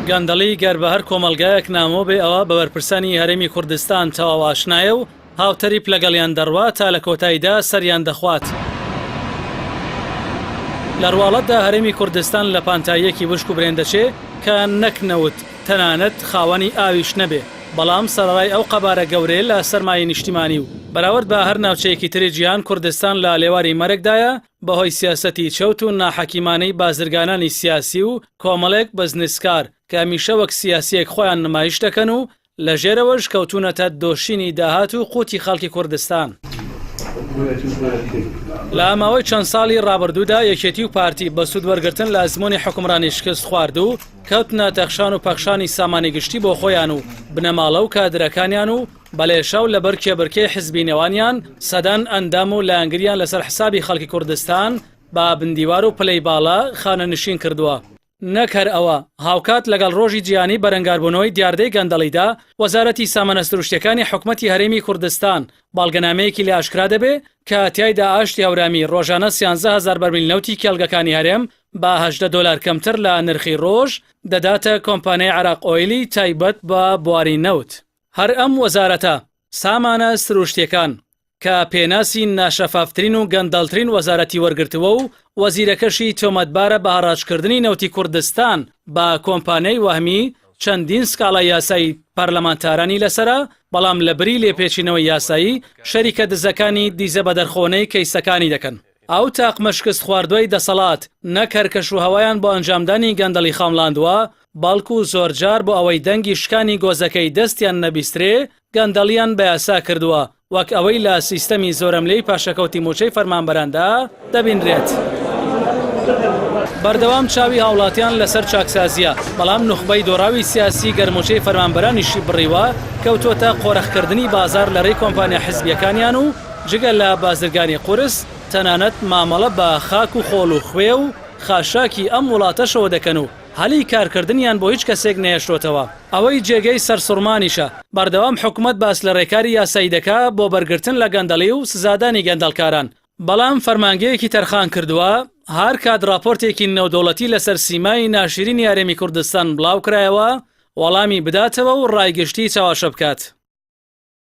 گەندەڵی گەر بە هەر کۆمەڵگایەک نامۆ بێ ئەوا بە بەرپرسانی هەرێمی کوردستان تەواو ئاشنایە و هاوتەریب لەگەڵیان دەڕوا تا لە کۆتاییدا سەریان دەخوات. لە ڕواڵەتدا هەرێمی کوردستان لە پانتاییەکی وشک و برێن دەچێ کە نەک نەوت تەنانەت خاوەنی ئاویش نەبێ، بەڵام سەرەڕای ئەو قەبارە گەورەیە لە سەرمایەی نیشتیمانی و بەراورد بە هەر ناوچەیەکی تری جیهان کوردستان لە لێواری مەرگدایە بەهۆی سیاسەتی چەوت و ناحەکیمانەی بازرگانانی سیاسی و کۆمەڵێک بزنسکار کە هەمیشە وەک سیاسیەک خۆیان نمایش دەکەن و لە ژێرەوەش کەوتوونەتە دۆشینی داهات و قوتی خەڵکی کوردستان. لە ماوەی چەند ساڵی ڕابردوودا یەکێتی و پارتی بە سوود وەرگرتن لە ئەزموونی حوکمڕانی شکست خواردوو کەوتنە تەخشان و پەخشانی سامانی گشتی بۆ خۆیان و بنەماڵە و کادرەکانیان و بە لێشاو لەبەر کێبرکێی حزبی نێوانیان سەدان ئەندام و لایەنگریان لەسەر حسابی خەڵکی کوردستان بە بندیوار و پلەی باڵا خانەنشین کردووە. نەک هەر ئەوە، هاوکات لەگەڵ ڕۆژی جیهانی بەرەنگاربوونەوەی دیاردەی گەندەڵیدا، وەزارەتی سامانە سروشتییەکانی حکومەتی هەرێمی کوردستان بەڵگەنامەیەکی لێ ئاشکرا دەبێ کە تیایدا ئاشتی هەورامی ڕۆژانە 13 هەزار بەرمیل نەوتی کێڵگەکانی هەرێم بە 18 دۆلار کەمتر لە نرخی ڕۆژ دەداتە کۆمپانیای عێراق ئۆیلی تایبەت بە بواری نەوت. هەر ئەم وەزارەتە، سامانە سروشتییەکان، کە پێناسی ناشەفافترین و گەندەڵترین وەزارەتی وەرگرتووە و وەزیرەکەشی تۆمەتبارە بە هەڕاجکردنی نەوتی کوردستان بە کۆمپانیای وەهمی، چەندین سکاڵای یاسایی پەرلەمانتارانی لەسەرە، بەڵام لەبری لێپێچینەوەی یاسایی، شەریکە دزەکانی دیزە بە دەرخۆنەی کەیسەکانی دەکەن. ئەو تاقمە شکستخواردوەی دەسەڵات، نەک هەر کەشوهەوایان بۆ ئەنجامدانی گەندەڵی خەمڵاندوە، بەڵکو زۆرجار بۆ ئەوەی دەنگی شکانی گۆزەکەی دەستیان نەبیسترێ، گەندەڵیان بە یاسا کردووە، وەک ئەوەی لە سیستەمی زۆرەملێی پاشەکەوتی مووچەی فەرمانبەراندا دەبینرێت. بەردەوام چاوی هاوڵاتیان لەسەر چاکسازییە، بەڵام نوخبەی دۆڕاوی سیاسی گەر مووچەی فەرمانبەرانیشی بڕیوە، کەوتووەتە قۆرخکردنی بازاڕ لە رێی کۆمپانیا حزبییەکانیان و جگە لە بازرگانی قورس، تەنانەت مامەڵە بە خاک و خۆڵ و خوێ و خاشاکی ئەم وڵاتەشەوە دەکەن و هەلی کارکردنیان بۆ هیچ کەسێک نەهێشتۆتەوە. ئەوەی جێگەی سەرسوڕمانیشە، بەردەوام حکومەت باس لە رێکاری یاسایی دەکا بۆ بەرگرتن لە گەندەڵی و سزادانی گەندەڵکاران، بەڵام فەرمانگەیەکی تەرخان کردووە، هەر کات راپۆرتێکی نێودەوڵەتی لەسەر سیمای ناشرینی هەرێمی کوردستان بڵاوکرایەوە، وەڵامی بداتەوە و رای گشتی چەواشە بکات.